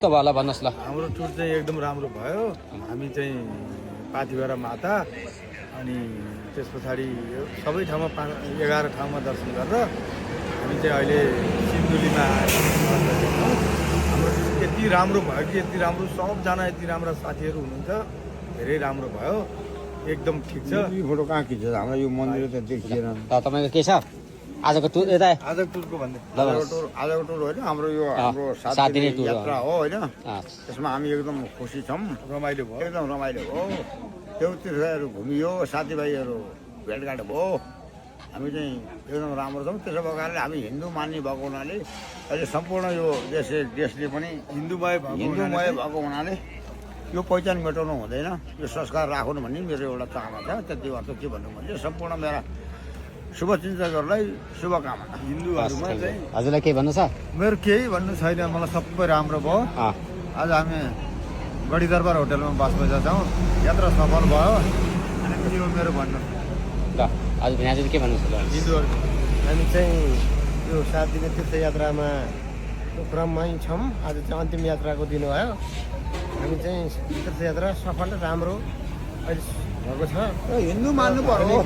तपाईँहरूलाई भन्नुहोस् ल। हाम्रो टुर चाहिँ एकदम राम्रो भयो। हामी चाहिँ पाथिभरा माता अनि त्यस पछाडि सबै ठाउँमा 11 ठाउँमा दर्शन गरेर हामी चाहिँ अहिले सिन्धुलीमा आयौँ। हाम्रो यति राम्रो भयो कि यति राम्रो, सबजना यति राम्रा साथीहरू हुनुहुन्छ, धेरै राम्रो भयो, एकदम ठिक छ। यो फोटो कहाँ खिच्छ? हाम्रो यो मन्दिर त देखिएन। तपाईँको के छ आजको टुर? यता आजको टुरको भन्दै आजको टुर होइन, हाम्रो यो हाम्रो सात दिने टुर यात्रा हो होइन। अँ, त्यसमा हामी एकदम खुसी छौँ, रमाइलो भयो। एकदम रमाइलो हो। त्यो तीर्थहरू घुमियो, साथीभाइहरू भेटघाट भयो, हामी चाहिँ एकदम राम्रो छौँ। त्यसो भएको कारणले हामी हिन्दू मान्ने भएको हुनाले अहिले सम्पूर्ण यो देशले पनि हिन्दूमय भएको हुनाले यो पहिचान मेटाउनु हुँदैन, यो संस्कार राख्नु भन्ने मेरो एउटा चाहना छ। त्यति अर्थ के भन्नु भने सम्पूर्ण मेरा शुभचिन्तकहरूलाई शुभकामना। हिन्दूहरूमा चाहिँ हजुरलाई के भन्नु छ? मेरो केही भन्नु छैन, मलाई सबै राम्रो भयो। अँ, आज हामी गढी दरबार होटलमा बस बजाउँछौँ, यात्रा सफल भयो। अनि यो मेरो भन्नु ल हजुर भिनाजुले के भन्नुहोस् ल? हिन्दूहरू हामी चाहिँ यो 7 दिने तीर्थयात्रामा क्रममै छौँ। आज चाहिँ अन्तिम यात्राको दिन भयो। हामी चाहिँ तीर्थयात्रा सफल र राम्रो अहिले भएको छ। हिन्दू मान्नु पर्यो।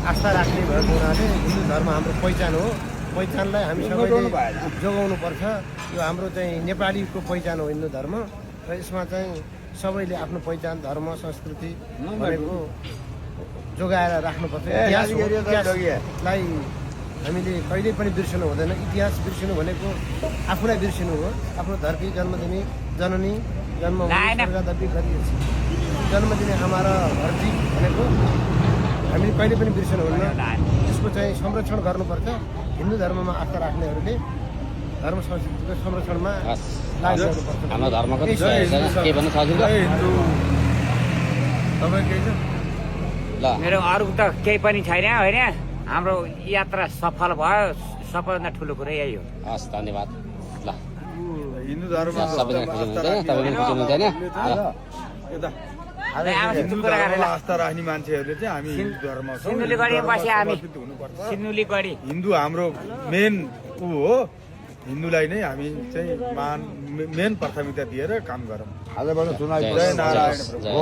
आस्था राख्ने भएको हुनाले हिन्दू धर्म हाम्रो पहिचान हो। पहिचानलाई हामी सबैले जोगाउनुपर्छ। यो हाम्रो चाहिँ नेपालीको पहिचान हो हिन्दू धर्म, र यसमा चाहिँ सबैले आफ्नो पहिचान, धर्म, संस्कृति भनेको जोगाएर राख्नुपर्छ। इतिहासलाई हामीले कहिल्यै पनि बिर्सनु हुँदैन। इतिहास बिर्सिनु भनेको आफूलाई बिर्सिनु हो। आफ्नो धरती जन्मदिने जननी जन्म गरिएछ। जन्मदिने आमा र धरती भनेको हामीले कहिले पनि बिर्सनु हुन्न। यसको चाहिँ संरक्षण गर्नुपर्छ। हिन्दू धर्ममा आस्था राख्नेहरूले धर्म संस्कृतिको संरक्षणमा लाग्नुपर्छ। हाम्रो धर्मको के भन्नु छ हजुरको? हिन्दू तपाईँ केही छ? ल मेरो अरू त केही पनि छैन होइन। हाम्रो यात्रा सफल भयो, सबभन्दा ठुलो कुरो यही हो। हस्, धन्यवाद। ल हिन्दू धर्म सबैजना खुसी हुनुहुन्छ होइन? तपाईँ पनि खुसी हुनुहुन्छ होइन? आस्था राख्ने मान्छेहरूले चाहिँ हामी हिन्दू धर्म सिन्धुली गढीमा बसे हामी। सिन्धुली गढी हिन्दू हाम्रो मेन ऊ हो। हिन्दूलाई नै हामी चाहिँ मेन प्राथमिकता दिएर काम गरौँ। आजबाट चुनाव जय नारायण प्रभु। जय